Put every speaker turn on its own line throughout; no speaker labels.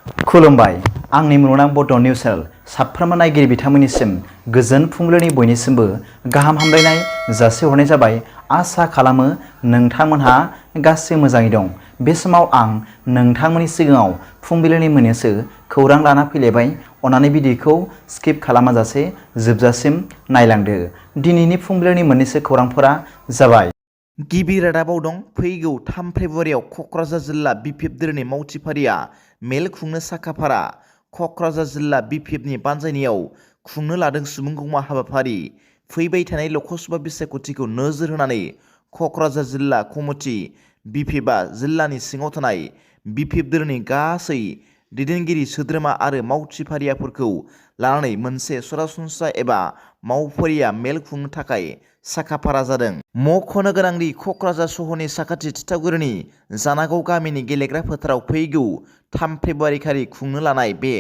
खुलुमबाय आंनि मुलुगनां बड' निउस चेनेल साफ्रोमबो नायगिरि बिथांमोननिसिम गोजोन फुंबिलिनि बयनिसिमबो गाहाम हामलायनाय जासिहरनाय जाबाय। आसा खालामो नोंथांमोनहा गासै मोजाङै दं। बे समाव आं नोंथांमोननि सिगाङाव फुंबिलिनि मोननैसो खौरां लाना फैलायबाय। अन्नानै भिडिअखौ स्किप खालामाजासे जोबजासिम नायलांदो। दिनैनि फुंबिलिनि मोननैसो खौरांफोरा जाबाय। गिबि रादाबाव दं फैगौ 3 फेब्रुवारियाव क'क्राझार जिल्ला BPF दोलोनि मावथिफारिया मेल खुंनो साखाफारा। क'क्राझार जिल्ला BPFनि बानजायनायाव खुंनो लादों सुबुंगौमा हाबाफारि। फैबाय थानाय ल'कसभा बिसायख'थिखौ नोजोर होनानै क'क्राझार जिल्ला कमिटि BPFआ जिल्लानि सिङाव थानाय BPF दोलोनि गासै दैदेनगिरि सोद्रोमा आरो मावथिफारियाफोरखौ लानानै मोनसे सरासनस्रा एबा मावफारिया मेल खुंनो थाखाय साखाफारा जादों। मख'नो गोनांदि क'क्राझार सहरनि साखाथि थिथागुरिनि जानागाव गामिनि गेलेग्रा फोथाराव फैगौ 3 फेब्रुवारि खालि खुंनो लानाय बे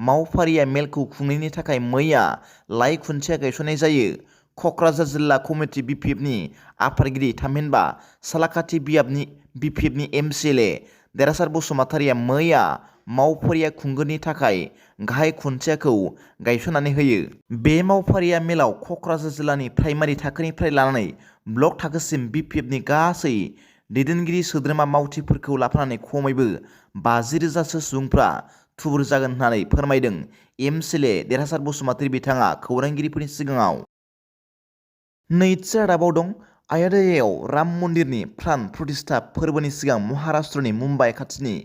मावफारिया मेलखौ खुंनायनि थाखाय मैया लाइ खुन्थिया गायसननाय जायो। क'क्राझार जिल्ला कमिटि BPFनि आफादगिरि थामहिनबा सालाकाथि BPFनि MCLA देरहासार बसुमतारिया मैया मावफारिया खुंगोननि थाखाय गाहाय खुन्थियाखौ गायसननानै होयो। बे मावफारिया मेलाव क'क्राझार जिल्लानि प्राइमारि थाखोनिफ्राय लानानै ब्लक थाखोसिम BPFनि गासै दैदेनगिरि सोद्रोमा मावथिफोरखौ लाफानानै खमैबो 50,000सो सुबुंफ्रा थुबुर जागोन होननानै फोरमायदों MCLA देरहासार बसुमतारि बिथाङा खौरांगिरिफोरनि सिगाङाव। नैथि रादाबाव दं अय'ध्यायाव राम मन्दिरनि प्राण प्रतिष्ठा फोरबोनि सिगां महाराष्ट्रनि मुम्बाइ खाथिनि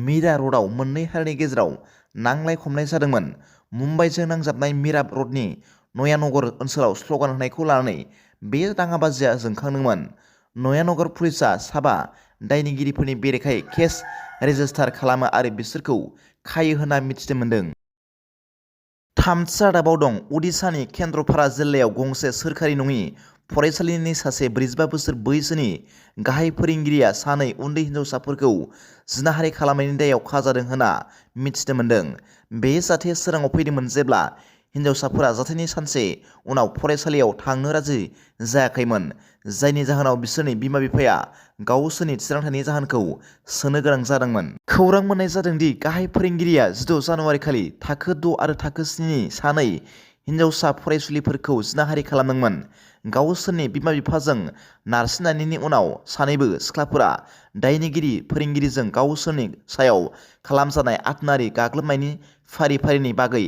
मीरा र'डआव मोननै हारिनि गेजेराव नांलाय खमलाय जादोंमोन। मुम्बाइजों नांजाबनाय मीरा र'डनि नयानगर ओनसोलाव स्ल'गान होनायखौ लानानै बे दाङाबाजिया जोंखांदोंमोन। नयानगर पुलिसआ 7 दायनिगिरिफोरनि बेरेखायै केस रेजिस्टार खालामो आरो बिसोरखौ खायो होनना मिथिनो मोन्दों। थामथि रादाबाव दं उडिशानि केन्द्रपारा जिल्लायाव गंसे सोरखारि नङि फरायसालिनि सासे 45 बोसोर बैसोनि गाहाय फोरोंगिरिया 2 उन्दै हिनजावसाफोरखौ जिनाहारि खालामनायनि दायाव खाजादों होनना मिथिनो मोन्दों। बे जाथाया सोराङाव फैदोंमोन जेब्ला हिनजावसाफोरा जाथायनि सानसे उनाव फरायसालियाव थांनो राजि जायाखैमोन, जायनि जाहोनाव बिसोरनि बिमा-बिफाया गावसोरनि थिरांथानि जाहोनखौ सोनो गोनां जादोंमोन। खौरां मोननाय जादों दि गाहाय फोरोंगिरिया 16 जानुवारि खालि थाखो 6 आरो थाखो 7 नि 2 हिनजावसा फरायसुलिफोरखौ जिनाहारि खालामदोंमोन। गावसोरनि बिमा-बिफाजों नारसिनजानायनि उनाव सानैबो सिख्लाफोरा दायनिगिरि फोरोंगिरिजों गावसोरनि सायाव खालामजानाय आथोनारि गाग्लोबनायनि फारिफारिनि बागै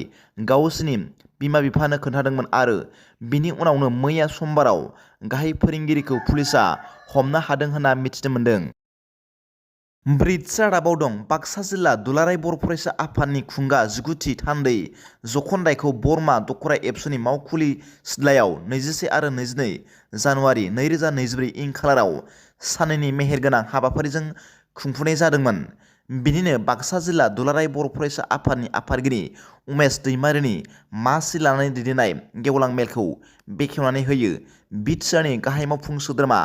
गावसोरनि बिमा-बिफानो खोन्थादोंमोन आरो बिनि उनावनो मैया समबाराव गाहाय फोरोंगिरिखौ पुलिसआ हमनो हादों होनना मिथिनो मोन्दों। ब्रैथि रादाबाव दं बाक्सा जिल्ला दुलाराय बर' फरायसा आफादनि खुंगा 19थि थान्दै जख'न्दायखौ बरमा दख'रा एबसुनि मावखुलि सिदलायाव 21 आरो 22 जानुवारि 2024 इं खालाराव साननैनि मेहेरगोनां हाबाफारिजों खुंफुंनाय जादोंमोन। बिनिनो बाक्सा जिल्ला दुलाराय बर' फरायसा आफादनि आफादगिरि उमेश दैमारिनि मासि लानानै दैदेननाय गेवलां मेलखौ बेखेवनानै होयो बिटिआरनि गाहाय मावफुं सोद्रोमा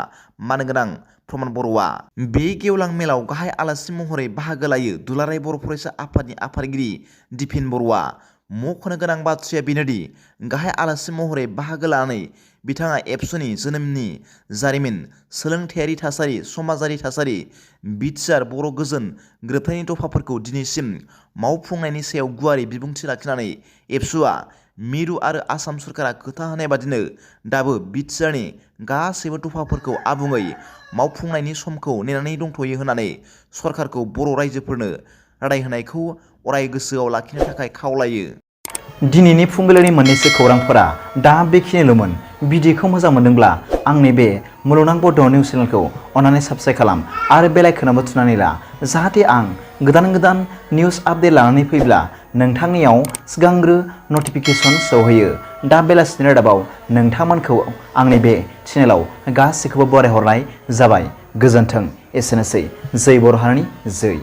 मानगोनां प्रमद बर'आ। बे गेवलां मेलाव गाहाय आलासि महरै बाहागो लायो दुलाराय बर' फरायसा आफादनि आफादगिरि दिफिन बर'आ। मख'नो गोनां बाथ्राया बेनोदि गाहाय आलासि महरै बाहागो लानानै बिथाङा एबसुनि जोनोमनि जारिमिन, सोलोंथायारि थासारि, समाजारि थासारि, बिटिआर बर' गोजोन गोरोबथानि दफाफोरखौ दिनैसिम मावफुंनायनि सायाव गुवारै बिबुंथि लाखिनानै एबसुआ मिरु आरो आसाम सरकारा खोथा होनाय बादिनो दाबो बिटिआरनि गासैबो दफाफोरखौ आबुङै मावफुंनायनि समखौ नेनानै दंथ'यो होननानै सरकारखौ बर' रायजोफोरनो रादाय होनायखौ अराय गोसोआव लाखिनो थाखाय खावलायो। दिनैनि फुंबिलिनि मोननैसो खौरांफोरा दा बेखिनिल'मोन। भिडिअखौ मोजां मोनदोंब्ला आंनि बे मुलुगनां बड' निउस चेनेलखौ अन्नानै साबस्क्राइब खालाम आरो बेल आइकनआवबो थुनानै ला, जाहाथे आं गोदान निउस आपडेट लानानै फैब्ला नोंथांनियाव सिगांग्रो नटिफिकेसन सौहैयो। दा बेलासिनि रादाबाव नोंथांमोनखौ आंनि बे चेनेलाव गासैखौबो बरायहरनाय जाबाय। गोजोन्थों। एसेनोसै। जै बर' हारिनि जै।